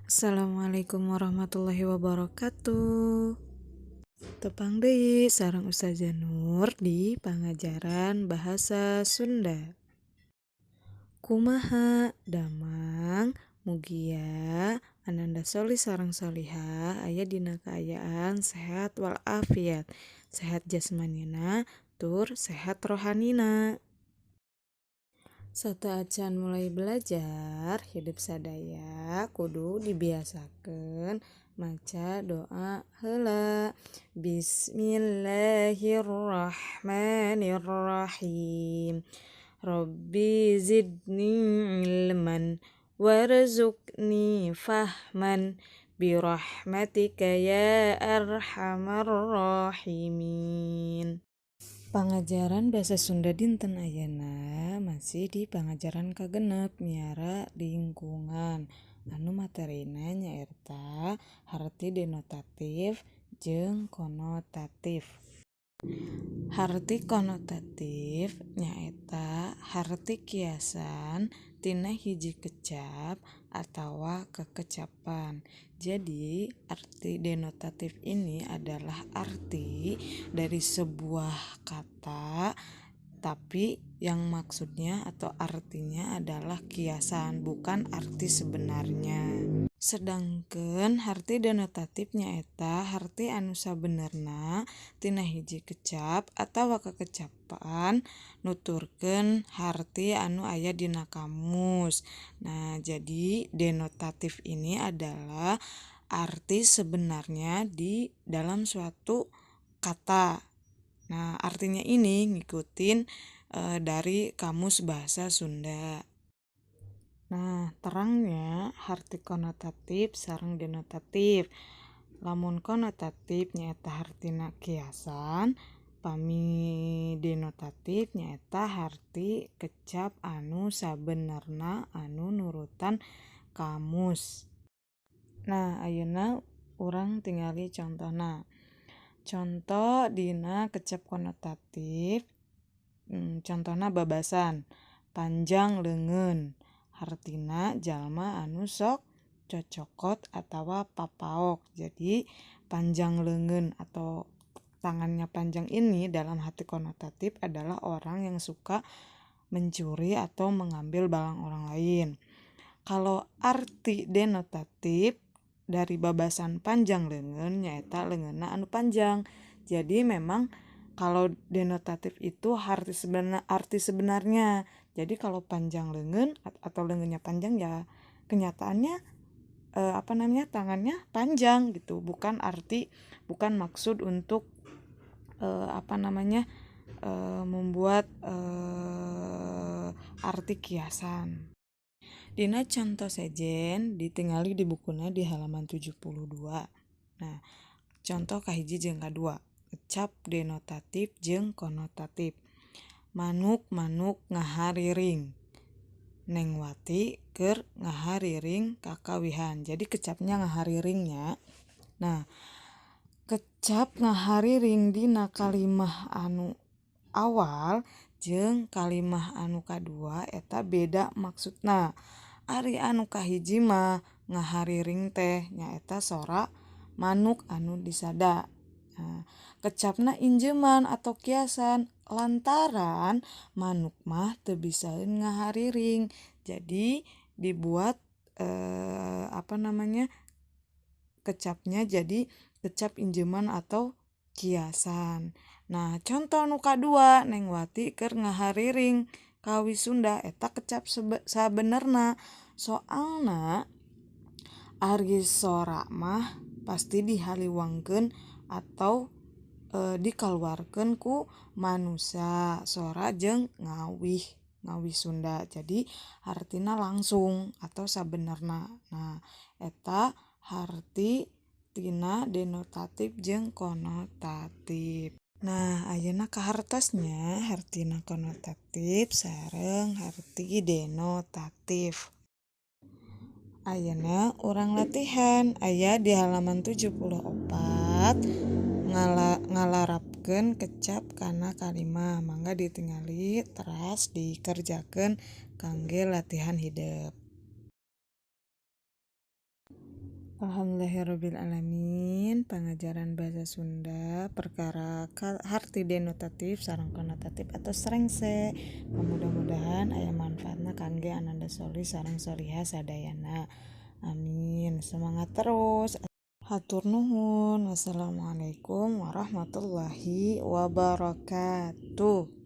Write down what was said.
Assalamualaikum warahmatullahi wabarakatuh. Tepang deui sareng Ustazah Nur di pangajaran bahasa Sunda. Kumaha damang? Mugia ananda solih sareng solihah aya dina kaayaan sehat walafiat, sehat jasmanina tur sehat rohanina. Sateuacan mulai belajar, hidup sadaya kudu dibiasakeun maca doa heula. Bismillahirrahmanirrahim. Rabbi zidni ilman warzuqni fahman birahmatika ya arhamar rahimin. Pangajaran bahasa Sunda dinten ayeuna masih di pangajaran kagenep, miara lingkungan, anu materina nyaeta harti denotatif jeung konotatif. Harti konotatif nyaeta harti kiasan tina hiji kecap atawa kekecapan. Jadi, arti denotatif ini adalah arti dari sebuah kata, tapi yang maksudnya atau artinya adalah kiasan, bukan arti sebenarnya. Sedangkan harti denotatif nyaeta harti anu sabenerna tina hiji kecap atawa kekecapan nuturkeun harti anu aya dina kamus. Nah, jadi denotatif ini adalah arti sebenarnya di dalam suatu kata. Nah, artinya ini ngikutin dari kamus bahasa Sunda. Nah, terangnya harti konotatif sareng denotatif. Lamun konotatif nyaeta hartina kiasan, pami denotatif nyaeta harti kecap anu sabenerna anu nurutan kamus. Nah, ayeuna urang tingali contohna. Conto dina kecap konotatif, contohna babasan panjang leungeun, hartina jalma anu sok cocokot atawa papaok. Jadi, panjang leungeun atau tangannya panjang ini dalam arti konotatif adalah orang yang suka mencuri atau mengambil barang orang lain. Kalau arti denotatif dari babasan panjang leungeun nyaeta leungeunna anu panjang. Jadi, memang kalau denotatif itu arti sebenarnya. Jadi, kalau panjang leungeun atau leungeunnya panjang, ya kenyataannya apa namanya, tangannya panjang gitu, bukan arti, bukan maksud untuk apa namanya, membuat arti kiasan. Dina conto sejen ditingali di bukuna di halaman 72. Nah, contoh kahiji jeung kadua, kecap denotatif jeung konotatif. Manuk-manuk ngahariring. Neng Wati keur ngahariring kakawihan. Jadi, kecapnya ngahariring nya. Nah, kecap ngahariring dina kalimah anu awal jeung kalimah anu kadua eta beda maksudna. Ari anu kahiji mah ngahariring teh nyaeta sora manuk anu disada. Nah, kecapna injeman atau kiasan lantaran manuk mah teu bisaeun ngahariring. Jadi, dibuat apa namanya, kecapnya jadi kecap injeman atau kiasan. Nah, contoh nu kadua, Neng Wati keur ngahariring kawih Sunda, eta kecap sabenerna, soalna ari sora mah pasti dihaliwangkeun atau dikaluarkeun ku manusia, sora jeung ngawih, ngawih Sunda. Jadi, hartina langsung atau sabenerna. Nah, eta harti tina denotatif jeung konotatif. Nah, ayeuna kahartos nya hartina konotatif sareng harti denotatif. Ayeuna urang latihan, aya di halaman 74, ngalarapkeun kecap kana kalimah. Mangga ditingali teras dikerjakeun kangge latihan hidep. Alhamdulillahirabbil alamin, pangajaran bahasa Sunda perkara harti denotatif sareng konotatif atos rengse. Mudah-mudahan aya manfaatna kangge ananda sholih sareng sholihah sadayana. Amin. Semangat terus. Hatur nuhun. Wassalamualaikum warahmatullahi wabarakatuh.